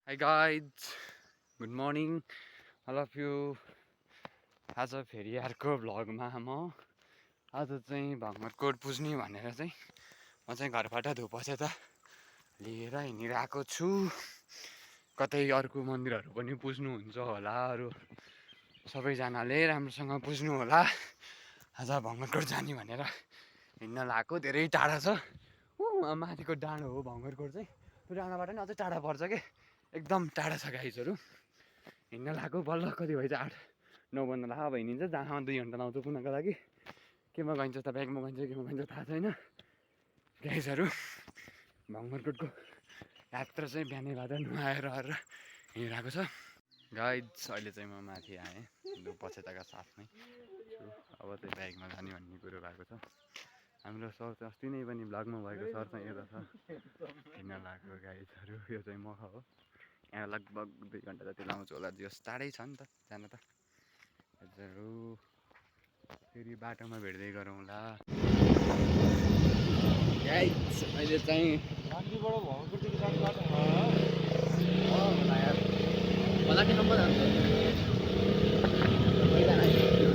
High guys good morning all of you. आज फेरि अर्को भ्लगमा म आज चाहिँ भङ्गरकोट पुज्ने भनेर चाहिँ म चाहिँ घरबाट धुपसेत लिएर हिँडिरहेको छु। कतै अर्को मन्दिरहरू पनि पुज्नुहुन्छ होला, अरू सबैजनाले राम्रोसँग पुज्नु होला। आज भङ्गरकोट जाने भनेर हिँड्न लागेको। धेरै टाढा छ, माथिको डाँडो हो भङ्गरकोट चाहिँ। त्यो डाँडाबाट नि अझै टाढा पर्छ कि, एकदम टाढा छ गाइजहरू। हिँड्न लागेको बल्ल कति भएछ 8-9 बज्न लाग्यो। अब हिँडिन्छ, जहाँसम्म 2 घन्टा लाउँछ पुग्नको लागि। केमा गइन्छ त, ब्यागमा गइन्छ केमा गइन्छ थाहा छैन गाइजहरू। भङ्गरकोटको यात्रा चाहिँ बिहानैबाट नुहाएर हिँडिरहेको छ गाइज। अहिले चाहिँ म माथि आएँ पछेताका साथमै छु। अब चाहिँ ब्यागमा जाने भन्ने कुरो भएको छ। हाम्रो सर चाहिँ अस्ति नै पनि भ्लगमा भएको सर चाहिँ यता छ, हिँड्न लागेको गाइजहरू। यो चाहिँ म हो। यहाँ लगभग 2 घन्टा जति लाउँछु होला, जस टाढै छ नि त जान त। हजुरहरू फेरि बाटोमा भेट्दै गरौँला गाइज। अहिले चाहिँ गान्धीबाट भङ्गरकोटदेखि जाने बाटो होला यार, होला कि नम्बर जान्छ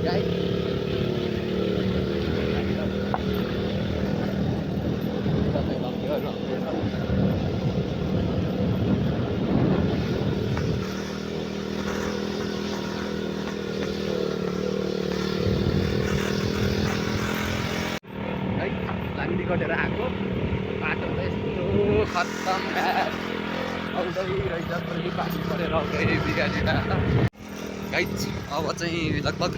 गाइज। लाङ्दी कटेर आएको बाटो त यस्तो खत्तम आउँदै रहेछ, पुरै पानी परेर आउँदै बिगारेर गाइज। अब चाहिँ लगभग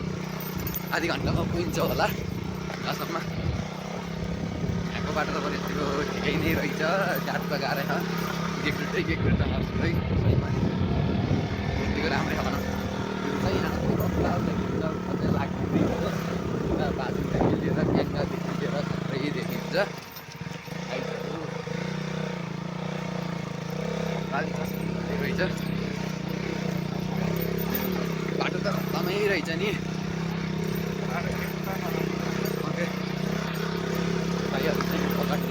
आधी घन्टामा पुगिन्छ होला जहाँसम्म। यहाँको बाटो त पनि यतिको ठिकै नै रहेछ, गाह्रो त गाह्रै छ, गेक्रुटै त हस्दै सहीमा यतिको राम्रै होला। त्यो चाहिँ अझै लाग्दैन, बाजुदेखि लिएर ट्याङ्गादेखि लिएर सबै देखिन्छ गाइजहरू। रहेछ बाटो त खत्तमै रहेछ नि। ओके भाइहरू चाहिँ अगाडि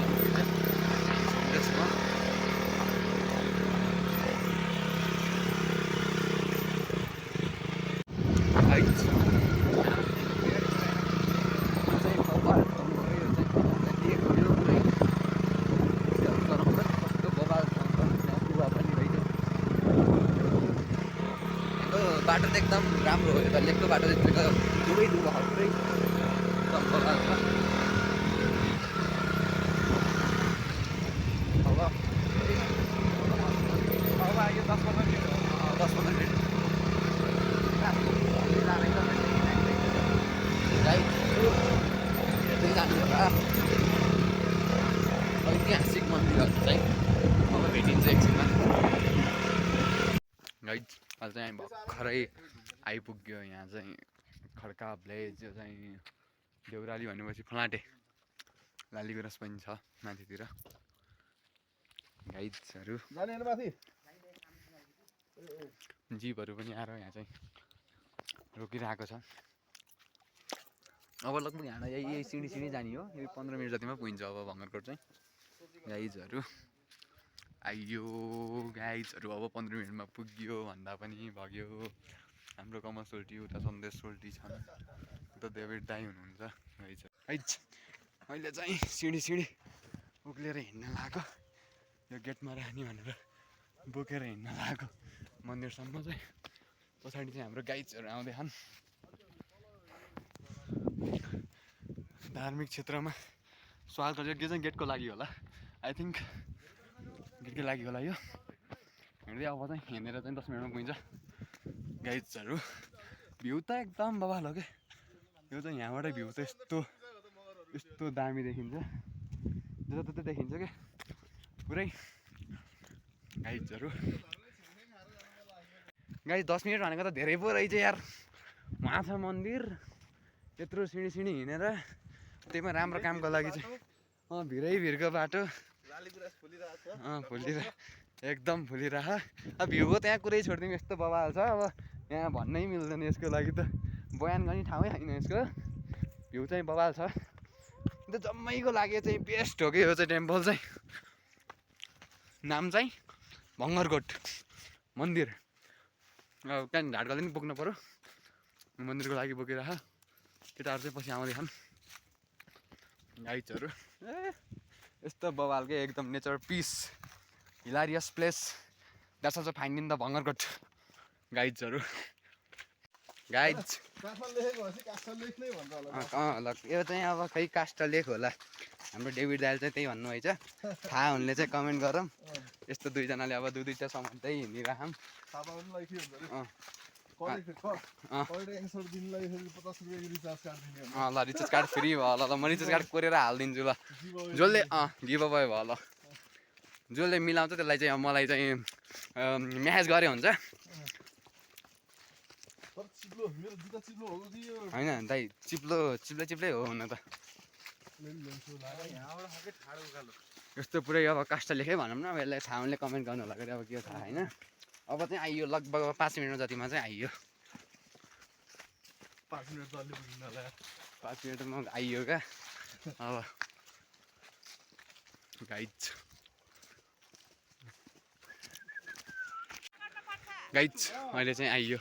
बाटो त एकदम राम्रो हो। यता लेकको बाटो दुवै पुरै एकदम बगाल छ। अब यो 10-15 मिनट हेर्दै जानु होला। ऐतिहासिक मन्दिरहरू चाहिँ अब भेटिन्छ एकछिनमा गाइज। अहिले चाहिँ भर्खरै आइपुग्यो यहाँ चाहिँ खड्का भिलेज। यो चाहिँ देउराली भनेपछि फलाँटे लालीगुराँस पनि छ माथितिर गाइजहरू। जीपहरू पनि आएर यहाँ चाहिँ रोकिरहेको छ। अब लगभग यहाँ यही सिँडी जाने हो। यही 15 मिनट जतिमा पुगिन्छ अब भङ्गरकोट चाहिँ गाइजहरू। आइयो गाइजहरू, अब 15 मिनटमा पुग्यो भन्दा पनि भग्यो। हाम्रो कमल सोल्टी, उता सन्देश सोल्टी छन्, उता देवेट दाई हुनुहुन्छ गाइज। अहिले चाहिँ सिँडी उक्लेर हिँड्न लागेको। यो गेटमा राख्ने भनेर बोकेर हिँड्न लागेको मन्दिरसम्म चाहिँ। पछाडि चाहिँ हाम्रो गाइजहरू आउँदैछन्। धार्मिक क्षेत्रमा स्वागत गरेको यो चाहिँ गेटको लागि होला, आई थिङ्क गेटकै लागि होला। यो हिँड्दै अब चाहिँ हिँडेर चाहिँ 10 मिनटमा पुगिन्छ गाइजहरू। भ्यू त एकदम बवाल हो क्या। यो चाहिँ यहाँबाट भ्यू त यस्तो दामी देखिन्छ, जताततै देखिन्छ क्या पुरै गाइजहरू। गाइज 10 मिनट भनेको त धेरै पो रहेछ यार। वहाँ छ मन्दिर, यत्रो सिँडी हिँडेर, त्यहीमा राम्रो कामको लागि चाहिँ भिरको बाटो एकदम फुलिरह। अब भ्यूको त्यहाँ कुरै छोडिदिउँ, यस्तो बवाल छ। अब यहाँ भन्नै मिल्दैन, यसको लागि त बयान गर्ने ठाउँै छैन यसको। भ्यू चाहिँ बवाल छ। अन्त जम्मैको लागि चाहिँ बेस्ट हो कि यो चाहिँ टेम्पल चाहिँ। नाम चाहिँ भङ्गरकोट मन्दिर अब त्यहाँदेखि घाटगल्ली पनि बोक्नु पऱ्यो मन्दिरको लागि बोकेर केटाहरू चाहिँ पछि आउँदैछन् गाइड्सहरू यस्तो बवालकै एकदम nature peace hilarious place that's also find in the Bhangarkot गाइड्सहरू गाइड्स ल यो चाहिँ अब खै काष्ठ लेख होला हाम्रो डेभिड दाइले चाहिँ त्यही भन्नुभएछ थाहा हुनेले चाहिँ कमेन्ट गरौँ यस्तो दुईजनाले अब दुईटा समात्दै हिँडिरहँ ल रिचार्ज कार्ड फ्री भयो ल म रिचार्ज कार्ड कोरेर हालिदिन्छु ल जसले गिभ अवे भयो ल जसले मिलाउँछ त्यसलाई चाहिँ मलाई चाहिँ म्यासेज गरे हुन्छ होइन दाइ चिप्लै हो हुन त यस्तो पुरै अब काष्ठ लेखै भनौँ न यसलाई थाहा हुनेले कमेन्ट गर्नु होला अब के थाहा होइन अब चाहिँ आइयो लगभग 5 मिनट जतिमा चाहिँ आइयो 5 मिनटमा आइयो क्या अब गाइड्स अहिले चाहिँ आइयो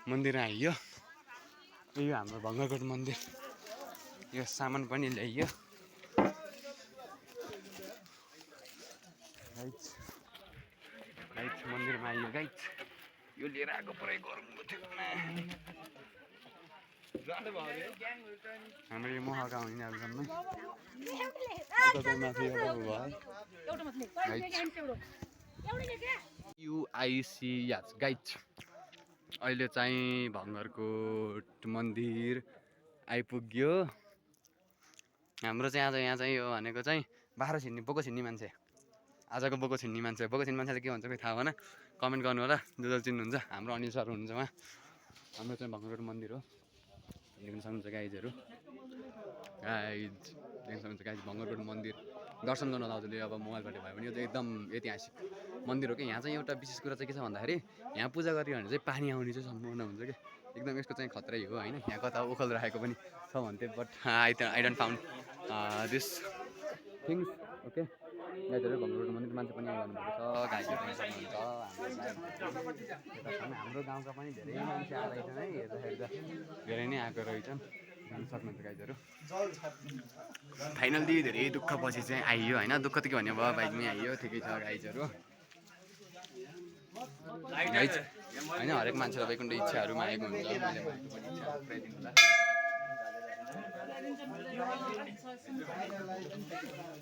मन्दिर आइयो यो हाम्रो भङ्गरकोट मन्दिर यो सामान पनि ल्याइयो गाइड्स मन्दिरमा आइयो गाइड्स यो लिएर आएको पुरै गरमको थियो हाम्रो यो महका हुने अब जम्मै युआइसी याच गाइड्स अहिले चाहिँ भङ्गरकोट मन्दिर आइपुग्यो हाम्रो चाहिँ आज यहाँ चाहिँ यो भनेको चाहिँ बाख्रा छिन्ने बोको छिन्ने मान्छे आजको बोको छिन्ने मान्छेले के भन्छ खोइ थाहा भएन कमेन्ट गर्नु होला जो चिन्नुहुन्छ हाम्रो अनिल सर हुनुहुन्छ उहाँ हाम्रो चाहिँ भङ्गरकोट मन्दिर हो देख्न सक्नुहुन्छ गाइजहरू देख्न सक्नुहुन्छ गाइज भङ्गरकोट मन्दिर दर्शन गर्नु हजुरले अब मोबाइलबाट भयो भने यो चाहिँ एकदम ऐतिहासिक मन्दिर हो कि यहाँ चाहिँ एउटा विशेष कुरा चाहिँ के छ भन्दाखेरि यहाँ पूजा गऱ्यो भने चाहिँ पानी आउने चाहिँ सम्भावना हुन्छ कि एकदम यसको चाहिँ खतरै हो होइन यहाँ कता ओखल राखेको पनि छ भन्थ्यो but I don't found this things okay गाइजहरू भङ्गरकोट मन्दिर मान्छे पनि आइरहनुपर्छ गाइजहरू सक्नुहुन्छ हाम्रो गाउँका पनि धेरै मान्छे आएछन् है हेर्दा धेरै नै आएको रहेछन् हेर्न सक्नुहुन्छ गाइजहरू फाइनल्ली धेरै दुःख पछि चाहिँ आइयो होइन दुःख त के भन्यो अब बाइकमै आइयो ठिकै छ गाइजहरू गाइज होइन हरेक मान्छेलाई वैकुण्ठ इच्छाहरू मागेको हुन्छ मैले मागेको पनि इच्छाहरू पुऱ्याइदिनु होला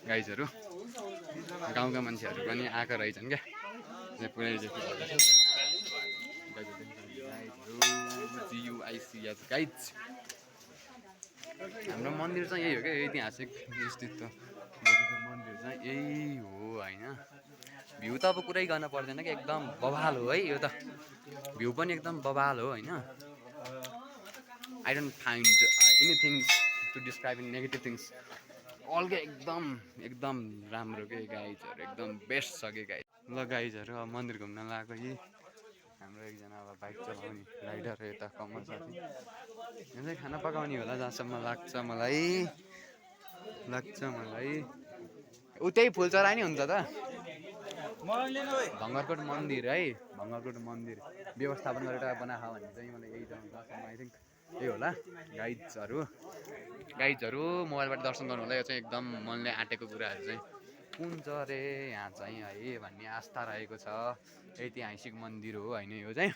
गाइजहरू गाउँका मान्छेहरू पनि आएका रहेछन् क्या पुरै गाइज हाम्रो मन्दिर चाहिँ यही हो क्या ऐतिहासिक स्थित मन्दिर चाहिँ यही हो होइन भ्यू त अब कुरै गर्न पर्दैन कि एकदम बवाल हो है यो त भ्यू पनि एकदम बवाल हो होइन I don't find anythings to describe in negative things all के एकदम राम्रो के गाइजहरू एकदम बेस्ट छ कि गाइज ल गाइजहरू अब मन्दिर घुम्न लगाएको यही हाम्रो एकजना अब बाइक चलाउने राइडर यता कमल साथी यो चाहिँ खाना पकाउने होला जहाँसम्म लाग्छ मलाई उतै फुल चराइ नै हुन्छ त भङ्गरकोट मन्दिर है भङ्गरकोट मन्दिर व्यवस्थापन गरेर बनाएको भन्ने चाहिँ मलाई यही जहाँसम्म आई थिङ्क यही होला गाइड्सहरू मोबाइलबाट दर्शन गर्नु होला यो चाहिँ एकदम मनले आँटेको कुराहरू चाहिँ कुन छ अरे यहाँ चाहिँ है भन्ने आस्था रहेको छ ऐतिहासिक मन्दिर हो होइन यो चाहिँ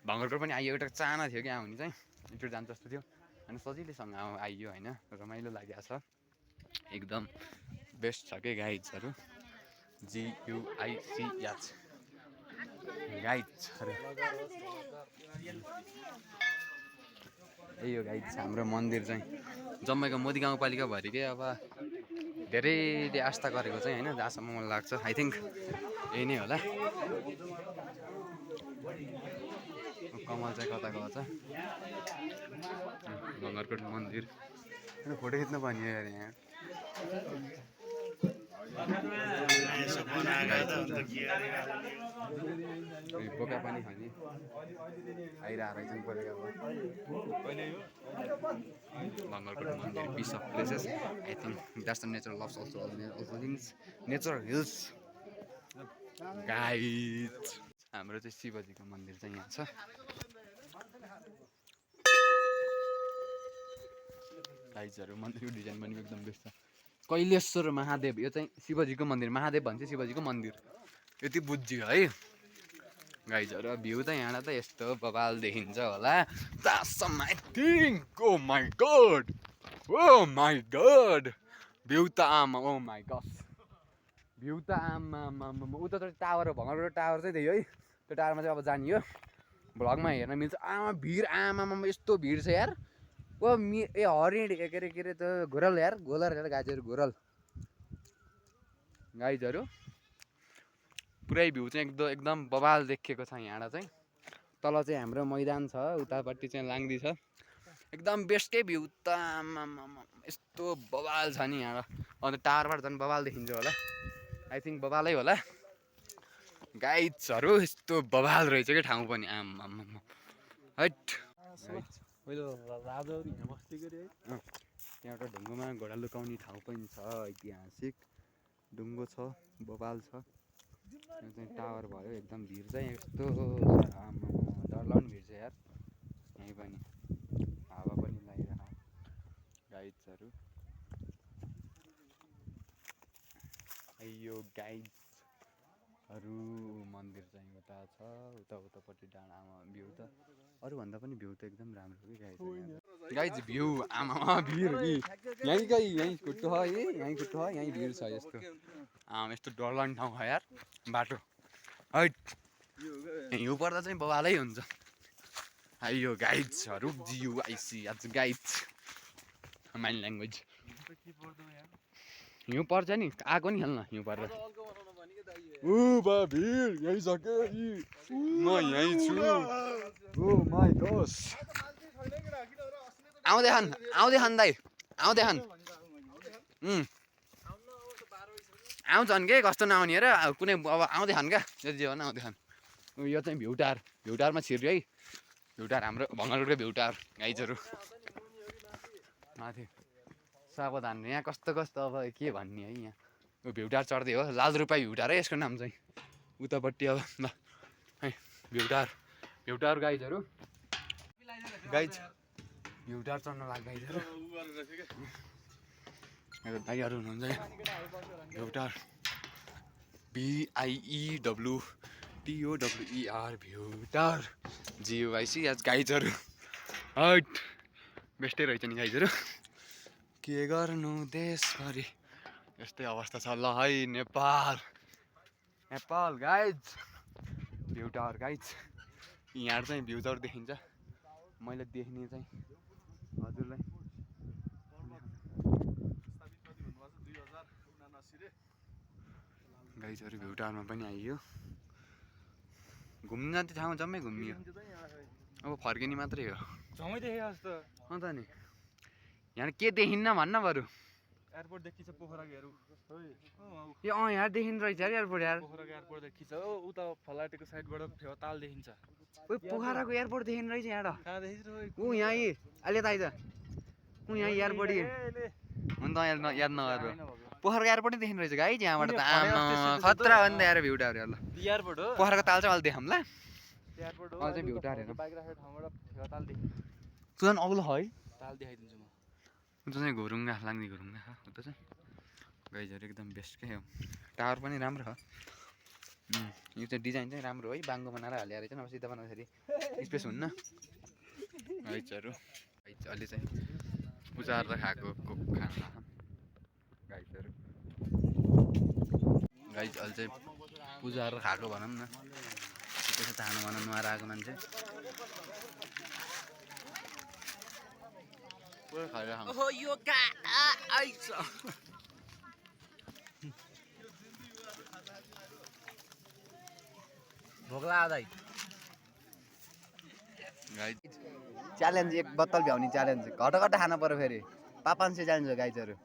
भङ्गरकोट पनि आइयो एउटा चाहना थियो कि आउने चाहिँ एकचोटि जानु जस्तो थियो अनि सजिलैसँग आइयो होइन रमाइलो लागेको छ एकदम बेस्ट छ कि गाइड्सहरू GUIC याच गाइड्सहरू यही हो गाइड्स हाम्रो मन्दिर चाहिँ जम्मैको मोदी गाउँपालिका भरिकै अब धेरैले आस्था गरेको चाहिँ होइन जहाँसम्म मलाई लाग्छ आई थिङ्क यही नै होला कमल चाहिँ कता गएको छ भङ्गरकोट मन्दिर फोटो खिच्न भन्यो यार यहाँ बोका पनि खाने आइरहेको रहेछन् परेको भङ्गरकोट मन्दिर piece of places I think that's the nature loves also nature hills guides हाम्रो चाहिँ शिवजीको मन्दिर चाहिँ यहाँ छ। गाइजहरू मन्दिरको डिजाइन पनि एकदम बेस्ट छ। कैलेश्वर महादेव, यो चाहिँ शिवजीको मन्दिर। महादेव भन्छ शिवजीको मन्दिर, यति बुझ्यो है गाइजहरू। भ्यू त यहाँबाट त यस्तो बबाल देखिन्छ होला। I think oh my god, oh my god, view त आमा, ओ माई गड, भ्यू त आमा। उता त टावर हो, भँगरको टावर चाहिँ त्यही है। त्यो टावरमा चाहिँ अब जानियो, भ्लगमा हेर्न मिल्छ। आमा भिड, आमामा यस्तो भिड छ यार। ओ हरिण के अरे त घोरल यार, घोरल यार गाइजहरू, घोरल गाइजहरू। पुरै भ्यू चाहिँ एकदम बबाल देखिएको छ यहाँबाट चाहिँ। तल चाहिँ हाम्रो मैदान छ, उतापट्टि चाहिँ लाङ्दी छ। एकदम बेस्टै भ्यू त आमामा, यस्तो बबाल छ नि यहाँ। अन्त टावरबाट झन् बबाल देखिन्छ होला, आई थिङ्क बबालै होला गाइजहरू। यस्तो बबाल रहेछ क्या ठाउँ पनि, आमामा हैट। यहाँ एउटा ढुङ्गोमा घोडा लुकाउने ठाउँ पनि छ, ऐतिहासिक ढुङ्गो छ, बबाल छ। यो चाहिँ टावर भयो। एकदम भिड चाहिँ यस्तो आमा डरलाग्दो भिड छ यार। यहीँ पनि हावा पनि लागिरह गाइड्सहरू। यो गाइड्सहरू मन्दिर चाहिँ उता छ, उतापट्टि डाँडामा भ्यू त अरूभन्दा पनि भ्यू त एकदम राम्रो कि गाइज। भ्यू आमा भिड कि यहीँ खुट्टो है, यहीँ खुट्टो है, यहीँ भिड छ यस्तो। यस्तो डरलाग्ने ठाउँ हो यार बाटो है। हिउँ पर्दा चाहिँ बवालै हुन्छ। यो गाइड्सहरू GUIC आज गाइड्स माइन ल्याङ्ग्वेज। हिउँ पर्छ नि, आएको नि खेल्न हिउँ पर्दा। ओ बा भिड यहीँ छ के, म यहीँ छु। ओ माई गॉड, आउँदै खान दाइ, आउँदै खान। आउँछन् के, कस्तो नआउने हेर कुनै, अब आउँदै खान क्या, जति जे भन आउँदै खान। यो चाहिँ भ्यू टावरमा छिर्यो है। भ्यू टावर हाम्रो भँगरको भ्यू टावर गाइजहरू माथि। सावधान, यहाँ कस्तो अब के भन्ने है। यहाँ यो भ्यू टावर चढ्दै हो, लालरूपाई भ्यू टावर है यसको नाम चाहिँ। उतापट्टि अब ल है भ्यू टावर गाइजहरू। गाइज भ्यू टावर चढ्न लाग्छ गाइजहरू। मेरो दाइहरू हुनुहुन्छ view tower, VIEWTOWER view tower GUIC आज गाइजहरू। हट बेस्टै रहेछ नि गाइजहरू। के गर्नु देशभरि यस्तै अवस्था छ ल है। Nepal guys, view tower guys. यहाँ चाहिँ भ्यू टावर देखिन्छ। मैले देख्ने चाहिँ हजुरलाई गाइजहरू भ्यू टावरमा पनि आइयो। घुम्न जाने ठाउँ जम्मै घुमियो, अब फर्किने मात्रै हो। अन्त नि यहाँ के देखिन्न भन्न बरु। एयरपोर्ट देखिन्छ पोखराको हेरौँ यो यहाँ देखिन्छ रहेछ यार एयरपोर्ट यार। पोखराको एयरपोर्ट देखिन्छ हो, उता फलाटेको साइडबाट फेवाताल देखिन्छ। पोखराको एयरपोर्ट देखिन्छ रहेछ यहाँ। कहाँ देखिन्छ ऊ यहाँ अहिले त आइज ऊ यहाँ एयरपोर्ट हुन त याद नगरेर पोखराको एयरपोर्ट नै देखिन्छ रहेछ गाइज यहाँबाट त। आमा खतरा हो नि त यार भ्यू टावर ल। एयरपोर्ट हो, पोखराको ताल चाहिँ अहिले देखाउँ ल। एयरपोर्ट हो, अहिले चाहिँ भ्यू टावर हेरौँ। बाइक राखेको ठाउँबाट फेवाताल देखिन्छ। सुन अग्लो है, ताल देखाइदिन्छु म। उता चाहिँ घुरुङ्गा लाग्ने घुरुङ्गा छ उता चाहिँ गाइजहरू। एकदम बेस्टकै हो, टावर पनि राम्रो हो। यो चाहिँ डिजाइन चाहिँ राम्रो है, बाङ्गो बनाएर हालेर चाहिँ अब सिधा बनाउँदाखेरि स्पेस हुन्न गाइजहरू। अहिले चाहिँ उजारेर खाएको खाना गाइजहरू। गाइज अहिले चाहिँ उजारेर खाएको भनौँ न, त्यसो खानु भन नुहाएर आएको मान्छे पुरै खाएर खानु। यो आइछ भोग्ला दाइ। च्यालेन्ज एक बोतल भ्याउने च्यालेन्ज, घटा खानु पर्यो फेरि। 500 च्यालेन्ज हो गाइजहरू।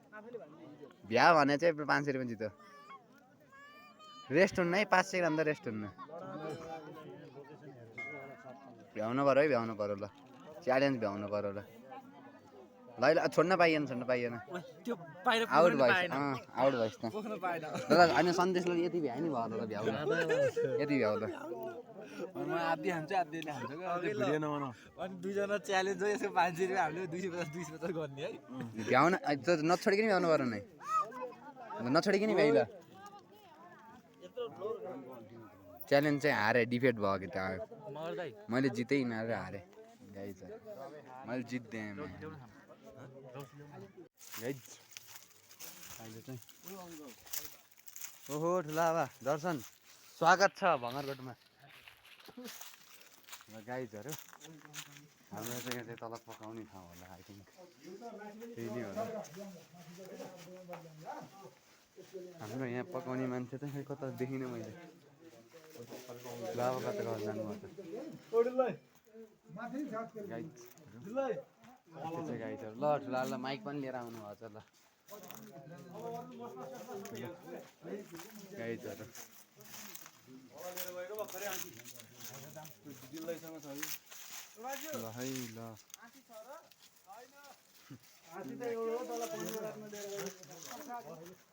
भ्या भने चाहिँ 500 रुपियाँ जित्यो। रेस्ट हुन्न है, 5 सेकेन्ड त रेस्ट हुन्न। भ्याउनु पर्यो ल, च्यालेन्ज भ्याउनु पर्यो ल। ल छोड्न पाइएन आउट भइस आउट भइस त दादा होइन सन्देशले यति भ्याए नि भयो दादा भ्याउ यति भ्याउ त आधी हान्छ आधीले हान्छ क्या भिडियो नबनाऊ अनि दुईजना च्यालेन्ज हो यसको 500 रुपियाँ हामीले 250 गर्ने है भ्याउन नछोडिकन भ्याउनु पर्यो नै नछोडिकन भ्याइ ल च्यालेन्ज चाहिँ हारे डिफेट भयो कि त्यो मैले जितै यिनीहरू हारे गाइज मैले जित्दिएँ गाइज अहिले चाहिँ ओहो ठुला आबा दर्शन स्वागत छ भँगरकोटमा र गाइजहरू हाम्रो चाहिँ यहाँ चाहिँ तल पकाउने ठाउँ होला आई थिङ्क त्यही नै होला हाम्रो यहाँ पकाउने मान्छे चाहिँ खै कता देखिनँ मैले लाभा कता घर जानुभएको गाइजहरू ल ठुला माइक पनि लिएर आउनु भएको छ ल गाइजहरू ल है ल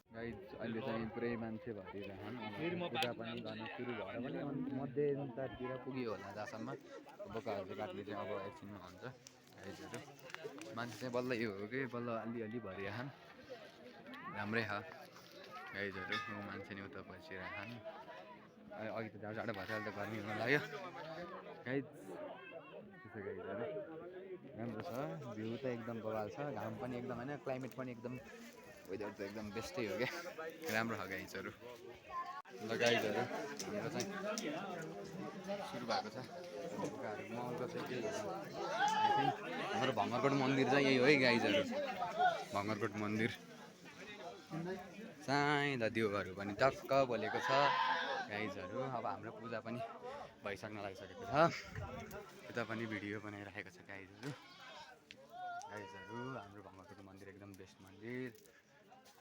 गाइज अहिले चाहिँ पुरै मान्छे भरिरहेछन् पूजा पनि गर्न सुरु भएर पनि मध्यन्तरतिर पुग्यो होला जहाँसम्म बोकाहरू चाहिँ काट्ने चाहिँ अब एकछिनमा हुन्छ गाइजहरू मान्छे चाहिँ बल्ल यो हो कि बल्ल अलिअलि भरिरहेछन् राम्रै छ गाइजहरू मान्छे नि उता बसिरहेछन् अघि त जाडो जाडो भएर अहिले त गर्मी हुन लाग्यो गाइज त्यसो गाइजहरू राम्रो छ भ्यू त एकदम बवाल छ घाम पनि एकदम होइन क्लाइमेट पनि एकदम वेदर त एकदम बेस्टै हो क्या राम्रो छ गाइजहरू ल गाइजहरू हाम्रो चाहिँ सुरु भएको छ महँगो चाहिँ के हाम्रो भँगरकोट मन्दिर चाहिँ यही हो है गाइजहरू भँगरकोट मन्दिर साइँदा दियोहरू पनि टक्क बोलेको छ गाइजहरू अब हाम्रो पूजा पनि भइसक्न लागिसकेको छ यता पनि भिडियो बनाइराखेको छ गाइजहरू हाम्रो भँगरकोट मन्दिर एकदम बेस्ट मन्दिर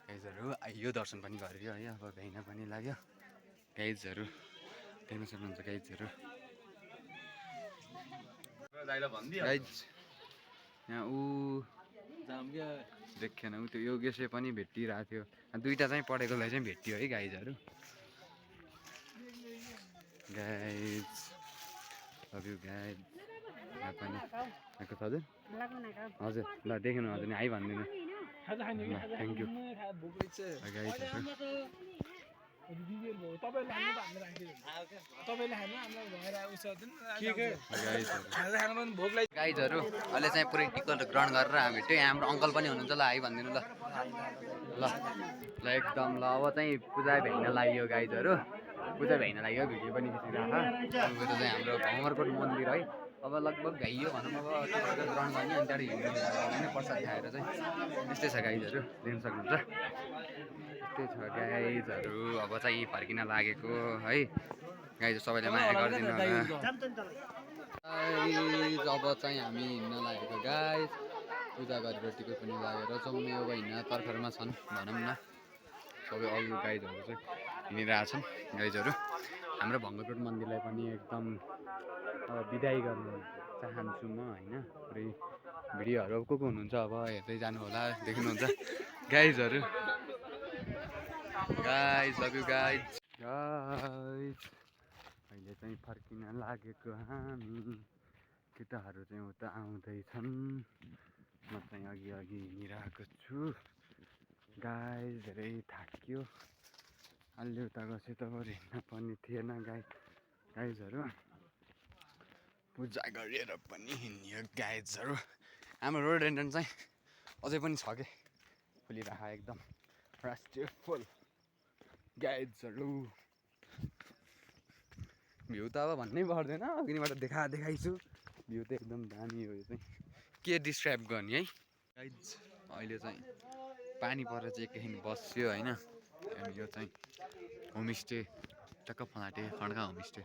गाइजहरू यो दर्शन पनि गरियो है अब भ्याइन पनि लाग्यो गाइजहरू देख्न सक्नुहुन्छ गाइजहरू गाइज यहाँ ऊ देखेन ऊ त्यो योगेशले पनि भेटिरहेको थियो दुईवटा चाहिँ पढेकोलाई चाहिँ भेटियो है गाइजहरू गाइज लभ यु गाइज यहाँ पनि आएको छ हजुर हजुर ल देखेन हजुर नि आइ भन्दिनँ थ्याङ्क यू गाइजहरू अहिले चाहिँ पुरै टिकट ग्रहण गरेर हामी त्यही हाम्रो अङ्कल पनि हुनुहुन्छ ल आइ भनिदिनु ल ल ल एकदम ल अब चाहिँ पूजा भ्याइन लाग्यो गाइजहरू पूजा भ्याइन लाग्यो भिडियो पनि खिचिरहेको यो चाहिँ हाम्रो भँगरकोट मन्दिर है अब लगभग भ्याइयो भनौँ अब टिकट ग्रहण गर्ने अनि त्यहाँबाट हिँड्नु प्रसाद खाएर चाहिँ यस्तै छ गाइजहरू देख्न सक्नुहुन्छ यस्तै छ गाइजहरू अब चाहिँ फर्किन लागेको है गाइज सबैले माया गरिदिनु होला गाइज अब चाहिँ हामी हिँड्न लागेको गाइज पूजा गरेर टिकट पनि लागेर चौमे अब हिँड्न तर्खरमा छन् भनौँ न सबै अरू गाइजहरू चाहिँ हिँडिरहेछन् गाइजहरू हाम्रो भँगरकोट मन्दिरलाई पनि एकदम बिदाई गर्नु चाहन्छु म होइन पुरै भिडियोहरू को हुनुहुन्छ अब हेर्दै जानु होला देख्नुहुन्छ गाइजहरू guys love you guys guys अहिले चाहिँ फर्किन लागेको हामी केटाहरू चाहिँ उता आउँदैछन् म चाहिँ अघि हिँडिरहेको छु गाइज धेरै थाक्यो अलि उता गएपछि त हिँड्न पनि थिएन गाइजहरू पूजा गरेर पनि हिँड्यो गाइजहरू हाम्रो रोडोडेन्ड्रन चाहिँ अझै पनि छ के फुलिरहेको एकदम राष्ट्रिय फुल गाइजहरू भ्यू त अब भन्नै पर्दैन अघिबाट देखाइछु भ्यू त एकदम दामी हो यो चाहिँ के डिस्क्राइब गर्ने है गाइज अहिले चाहिँ पानी परेर चाहिँ एकैछिन बस्यो होइन अनि यो चाहिँ होमस्टे टक्क फलाटे खड्का होमस्टे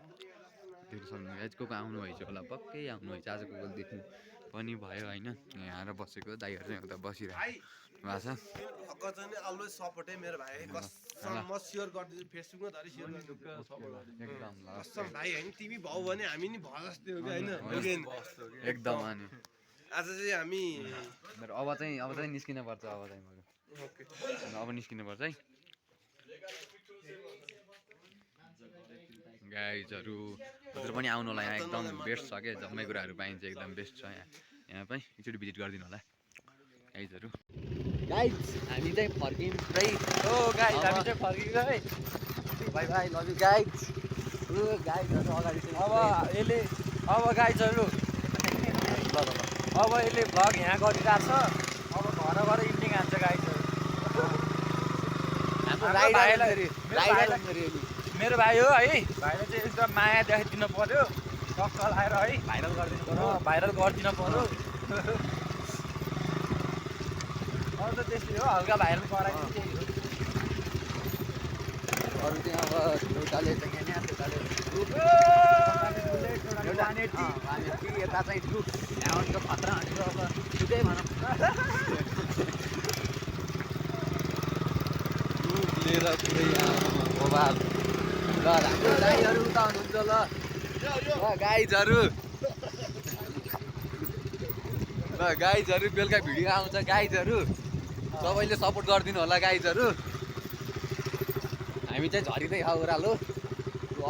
देख्नु सक्नु गाइज को आउनु भएछ होला पक्कै आउनु भएछ आज को देख्नु पनि भयो होइन यहाँ आएर बसेको दाइहरू चाहिँ उता बसिरहेको भएको छ एकदम अनि आज चाहिँ हामी अब चाहिँ निस्किन पर्छ अब चाहिँ अब निस्किनुपर्छ है गाइजहरू हजुर पनि आउनु होला यहाँ एकदम बेस्ट छ क्या जम्मै कुराहरू पाइन्छ एकदम बेस्ट छ यहाँ पनि एकचोटि भिजिट गरिदिनु होला गाइजहरू गाइज हामी चाहिँ फर्कियौँ पुरै ओ गाइज हामी चाहिँ फर्कियो है bye bye love you guys गाइजहरू अगाडि अब यसले अब गाइजहरू अब यसले भ्लग यहाँ गरिरहेको छ अब घर गएर इन्डिङ हान्छ गाइजहरू मेरो भाइ हो है भाइलाई चाहिँ एकदम माया देखाइदिनु पर्यो टक्क लाएर है भाइरल गरिदिनु पर्यो अरू त त्यस्तै हो हल्का भाइरल गराइदिनु त्यही हो अरू चाहिँ अब एउटाले चाहिँ यता चाहिँ ग्रुप यहाँबाट त खतरा हानेर अब छुट्टै भनौँ ग्रुप लिएर पुरै मोबाइल ल हाम्रो गाईहरू उता हुनुहुन्छ ल गाइजहरू बेलुका भिडियो आउँछ गाइजहरू सबैले सपोर्ट गरिदिनु होला गाइजहरू हामी चाहिँ झरिँदै खाऊ ओह्रालो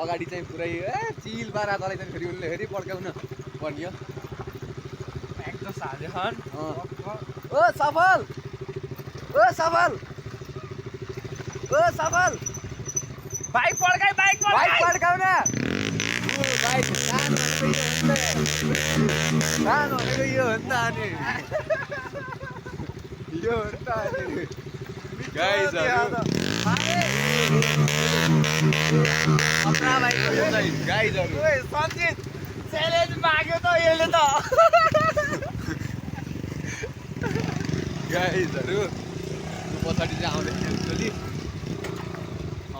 अगाडि चाहिँ पुरै चिल पारा चलाइन्छ फेरि उनले फेरि पड्काउन पर्ने एकदम साझे खान ओ सफल बाइक पड्काइ बाइक पड्काउन बाइक सानो भनेको यो हो नि त अनि गाइजहरू सञ्जित च्यालेन्ज माग्यो त यसले त गाइजहरू पछाडि चाहिँ आउँदैछ एक्चुअली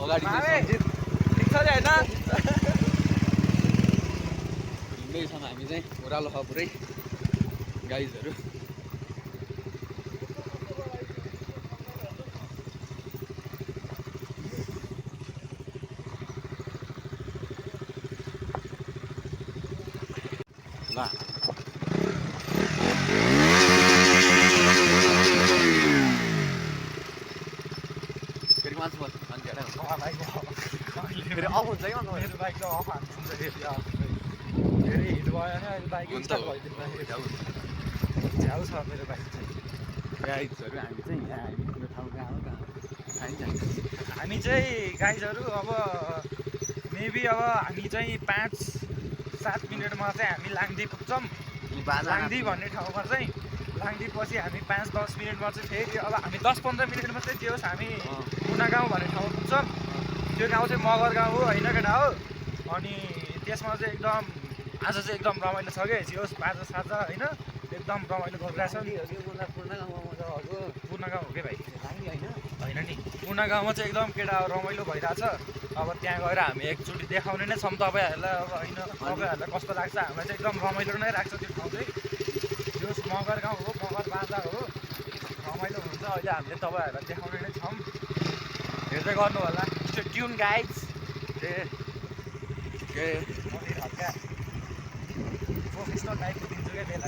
अगाडि चाहिँ सञ्जित ठिक छ नि होइन हिँड्दैछौँ हामी चाहिँ ओह्रालो छ पुरै गाइजहरू ल फेरि मान्छे बस्छ फेरि अफ हुन्छ कि मेरो बाइक त अफ हान्छ धेरै हिट भयो भने अहिले बाइक स्टार्ट भइदिनु झ्याउ छ मेरो बाइक चाहिँ गाइजहरू हामी चाहिँ यहाँ आइपुग्ने ठाउँ कहाँ हो हामी चाहिँ गाइजहरू अब मेबी अब हामी चाहिँ 5-7 मिनटमा चाहिँ हामी लाङदी पुग्छौँ लाङदी भन्ने ठाउँमा चाहिँ लाङदी पछि हामी 5-10 मिनटमा चाहिँ फेरि अब हामी 10-15 मिनटमा चाहिँ जे होस् हामी मुना गाउँ भन्ने ठाउँमा पुग्छौँ त्यो गाउँ चाहिँ मगर गाउँ हो होइन केटा हो अनि त्यसमा चाहिँ एकदम आज चाहिँ एकदम रमाइलो छ कि जे होस् बाजा साजा होइन एकदम रमाइलो गरिरहेछ पूर्ण गाउँ हो कि भाइ होइन नि पूर्ण गाउँमा चाहिँ एकदम केटा रमाइलो भइरहेछ अब त्यहाँ गएर हामी एकचोटि देखाउने नै छौँ तपाईँहरूलाई अब होइन तपाईँहरूलाई कस्तो लाग्छ हामीलाई चाहिँ एकदम रमाइलो नै लाग्छ त्यो ठाउँ चाहिँ त्यो मगर गाउँ हो मगर बाजा हो रमाइलो हुन्छ अहिले हामीले तपाईँहरूलाई देखाउने नै छौँ हेर्दै गर्नु होला स्टे ट्युन गाइड्स हल्का प्रोफेसनल बाइक दिन्छु क्या बेला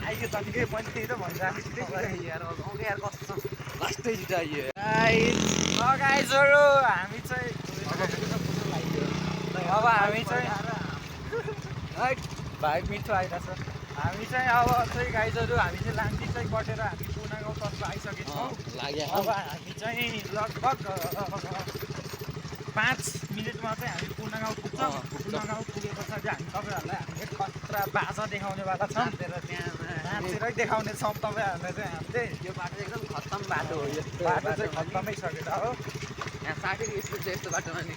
आइयो त के मैले त्यही त भनिरहेको यार कस्तो लास्टै छिटो आइयो गाइजहरू हामी चाहिँ अब हामी चाहिँ भाइ मिठो आइरहेछ हामी चाहिँ अब चाहिँ गाइजहरू हामी चाहिँ लाङदी चाहिँ कटेर हामी पूर्ण गाउँतर्फ आइसकेको छौँ अब हामी चाहिँ लगभग 5 मिनटमा चाहिँ हामी पूर्ण गाउँ पुग्छौँ पूर्ण गाउँ पुगे पछाडि हामी तपाईँहरूलाई हामीले खतरा बाजा देखाउनेवाला छौँ नाचेरै देखाउने छौँ तपाईँहरूलाई चाहिँ हामीले यो बाटो एकदम खत्तम बाटो हो बाटो चाहिँ खत्तमै छ केटा हो यहाँ 60 स्पिड छ यस्तो बाटोमा नि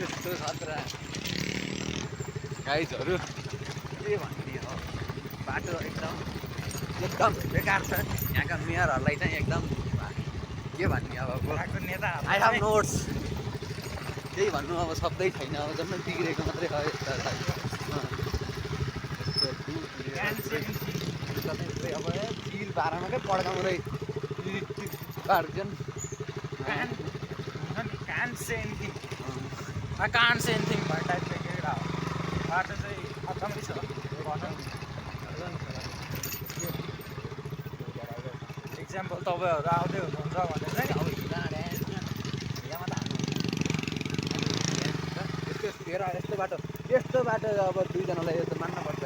यस्तो खतरा गाइजहरू के भन्ने हो बाटो एकदम बेकार छ यहाँका मेयरहरूलाई चाहिँ एकदम के भन्ने अब नेता आई हेभ नोट्स केही भन्नु अब शब्दै छैन अब जम्मै बिग्रेको मात्रै हो अब चिल बाह्रमा क्या पड्काउँदै can't say anything I can't say anything भन्ने टाइपको केटा हो बाटो चाहिँ खत्तमै छ इक्जाम्पल तपाईँहरू आउँदै हुनुहुन्छ भने चाहिँ अब यस्तो बाटो अब दुईजनालाई यस्तो मान्नुपर्छ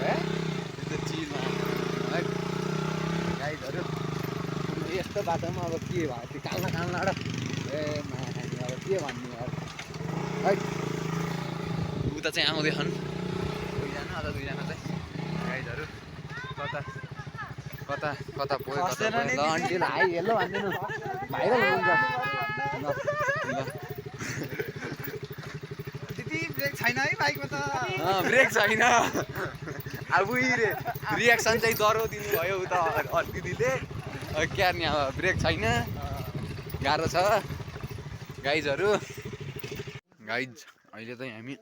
यस्तो चिजमा है गाइडहरू यस्तो बाटोमा अब के भयो त्यो काल्ला र ए मानी अब के भन्ने यार है उता चाहिँ आउँदैछन् दुईजना अझ दुईजना चाहिँ गाइडहरू कता कता कता पुग्यो कता ल आन्टीलाई हाई हेलो भनिदिनु भाइरल हुन्छ ल ब्रेक छैन है बाइकमा त ब्रेक छैन अब रे रियाक्सन चाहिँ डह्रो दिनुभयो उता दिदीले क्या नि अब ब्रेक छैन गाह्रो छ गाइजहरू गाइज अहिले चाहिँ हामी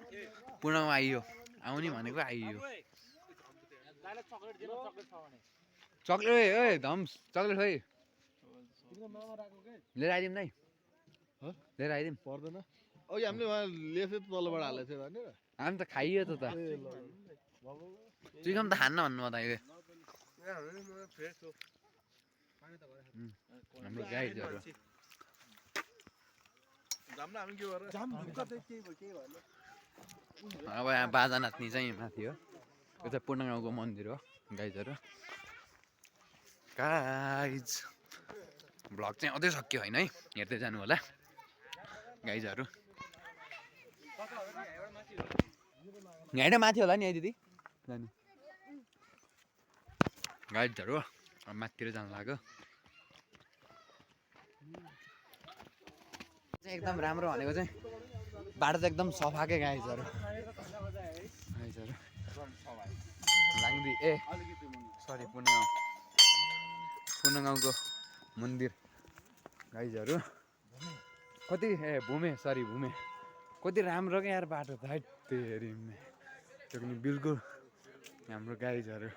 पूर्णमा आइयो आउने भनेको आइयो चक्लेट ओए धम्स चक्लेट खोइ लिएर आइदिउँ दाइ लिएर आइदिउँ पर्दैन अघि हामीले उहाँ लेफ्ट तलबाट हालेको थियो भने हामी त खाइयो त चिकन त खान्न भन्नु त अहिले हाम्रो गाइडहरू अब यहाँ बाजा नाच्ने चाहिँ माथि हो यो चाहिँ पूर्ण गाउँको मन्दिर हो गाइजहरू गाइज भ्लग चाहिँ अझै सक्यो होइन है हेर्दै जानु होला गाइजहरू यहीँ माथि होला नि है दिदी जानु गाइडहरू अब माथितिर जानु लाग्यो एकदम राम्रो भनेको चाहिँ बाटो त एकदम सफाकै गाइजहरू लाङ्दी ए सरी पूर्ण गाउँको मन्दिर गाइजहरू कति भूमे कति राम्रो क्या यार बाटो त है तेरि त्यो पनि बिल्कुल हाम्रो गाइजहरू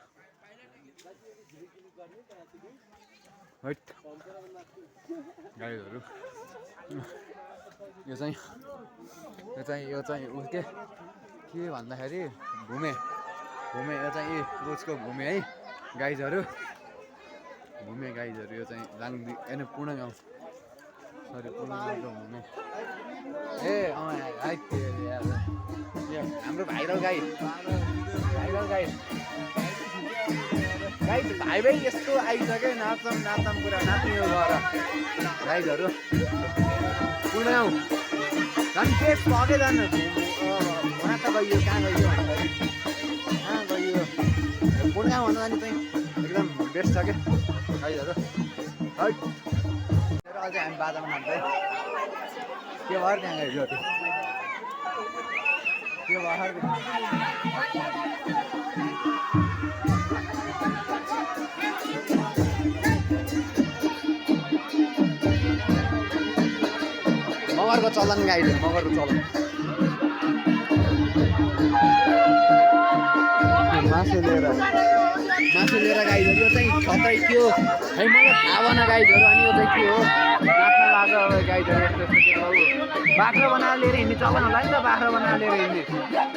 हैट गाइजहरू यो चाहिँ उ के भन्दाखेरि भूमे यो चाहिँ उसको भूमे है गाइजहरू यो चाहिँ लाङ्दी होइन पूर्ण गाउँ सरी पूर्ण गाउँको भूमे ए है हाम्रो भाइरल गाई भाइ भाइ यस्तो आइसक्यो नाचम कुरा नाच्ने हो गर गाइजहरू पूर्ण गाउँ झन् बेस्ट भएकै जानु कहाँ त गइयो कहाँ गइयो पूर्ण गाउँ भन्नु जाने चाहिँ एकदम बेस्ट छ क्या गाइजहरू है अझै हामी बाजामा नाच्दै के भयो त्यहाँ गयो के भयो मगरको चलन गाइड मगरको चलन मासु लिएर गाइडहरू यो चाहिँ खतै के हो खै मलाई थाहा भएन गाइडहरू अनि यो चाहिँ के हो नाच्न लाग्यो अब गाइडहरू यस्तो बाख्रो बनाएर लिएर हिँड्ने चलन होला नि त बाख्रो बनाएर लिएर हिँड्ने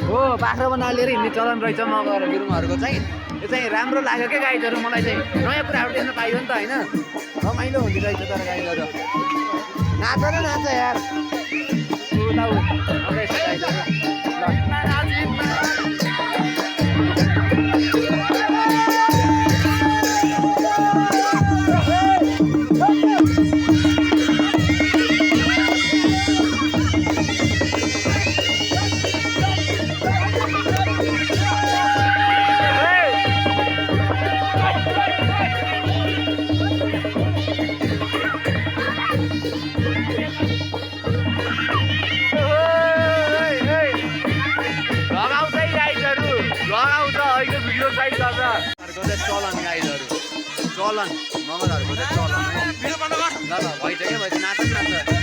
हो बाख्रो बनाएर लिएर हिँड्ने चलन रहेछ मगर गुरुङहरूको चाहिँ यो चाहिँ राम्रो लाग्यो क्या गाइडहरू मलाई चाहिँ नयाँ कुराहरू देख्न पाइयो नि त होइन रमाइलो हुँदो रहेछ तर गाइडहरू नाच यार उता आउँदैछ गाइडहरू चलन गाइडहरू चलन मगरहरूको चाहिँ चलन है ल भइसक्यो भइसक्यो नाच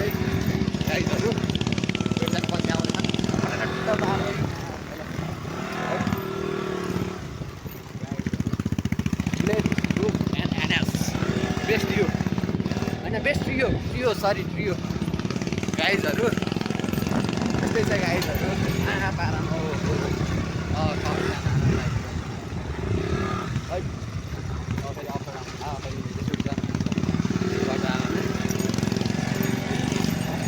पुरै गाइजहरू एकजना पछि आउँदैछ बेस्ट ट्रियो होइन बेस्ट ट्रियो सरी ट्रियो गाइजहरू त्यस्तै छ गाइजहरू आँखा पारामा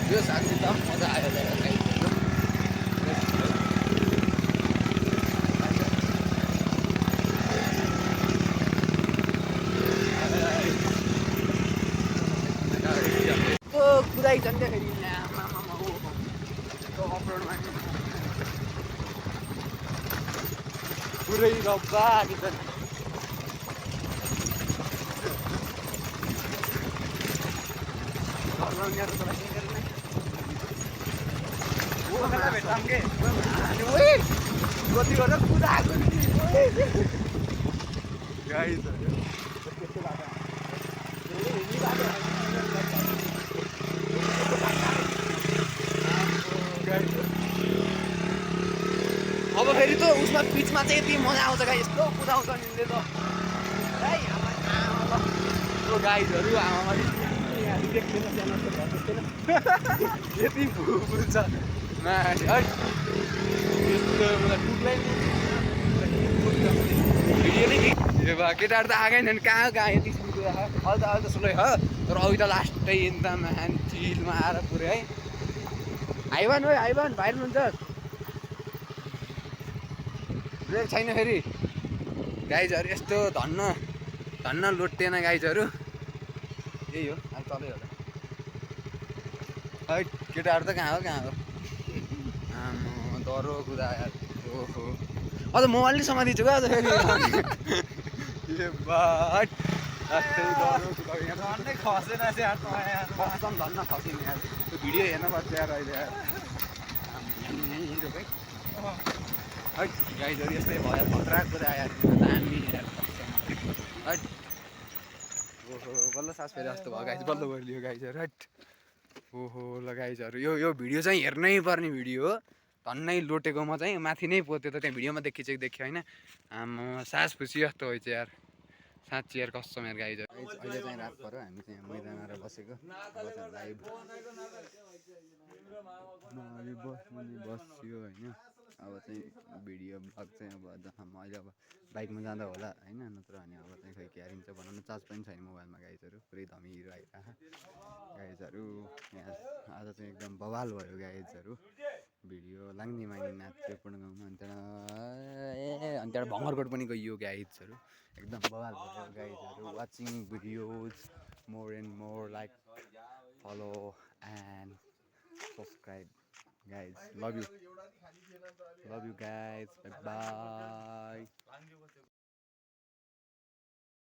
यो साथी त मजा आयो कुदाइ जान्दाखेरि अफरोडमा पुरै रब्बा आएको छ भेट्छौँ के कति गरेर कुदाएको अब फेरि त उसमा पिचमा चाहिँ यति मजा आउँछ गाई यस्तो कुदाउँछ निले त गाईहरू आमामा यति फुल्छ भिडियो नै केटाहरू त आएकै थिएन कहाँ यति अहिले त सुलै हो तर अघि त लास्टै एकदम चिलमा आएर पुरै है आइवान हो आइवान भाइरल हुन्छ ब्रेक छैन फेरि गाइजहरू यस्तो धन्न लोटेन गाइजहरू यही हो अहिले चल्यो होला है केटाहरू त कहाँ हो आमा डह्रो कुदायो ओहो अझ मोबाइल नै समातिछु क्या अझ फेरि झन्डै खसेन यार कसम धन्न खसिने यार त्यो भिडियो हेर्नुपर्छ यार अहिले यार है गाइजहरू यस्तै भयो खतरा कुरा यार दामी यार है ओहो बल्ल सास फेरि जस्तो भयो गाइज बल्ल बलियो गाइजहरू हट ओहो ल गाइजहरू यो भिडियो चाहिँ हेर्नै पर्ने भिडियो हो धन्नै लोटेको म चाहिँ माथि नै पोत्यो त त्यहाँ भिडियोमा देखियो होइन आमा सास खुसी जस्तो होइन यार साँच्ची यार कसम यार गाइजहरू अहिले चाहिँ रात पऱ्यो हामी चाहिँ मैदानमा बसेको लाइभ बस्यो होइन अब चाहिँ भिडियो ब्लग चाहिँ अब अहिले अब बाइकमा जाँदा होला होइन नत्र अनि अब चाहिँ खै क्यारिन्छ बनाउनु चार्ज पनि छैन मोबाइलमा गाइजहरू पुरै धमिरो आइरहेको गाइजहरू यहाँ आज चाहिँ एकदम बवाल भयो गाइजहरू भिडियो लाग्ने माग्ने नाच्यो पूर्ण गाउँमा अनि त्यहाँबाट भङ्गरकोट पनि गइयो गाइजहरू एकदम बवाल भयो गाइजहरू watching videos more and more like follow and subscribe guys love you guys bye bye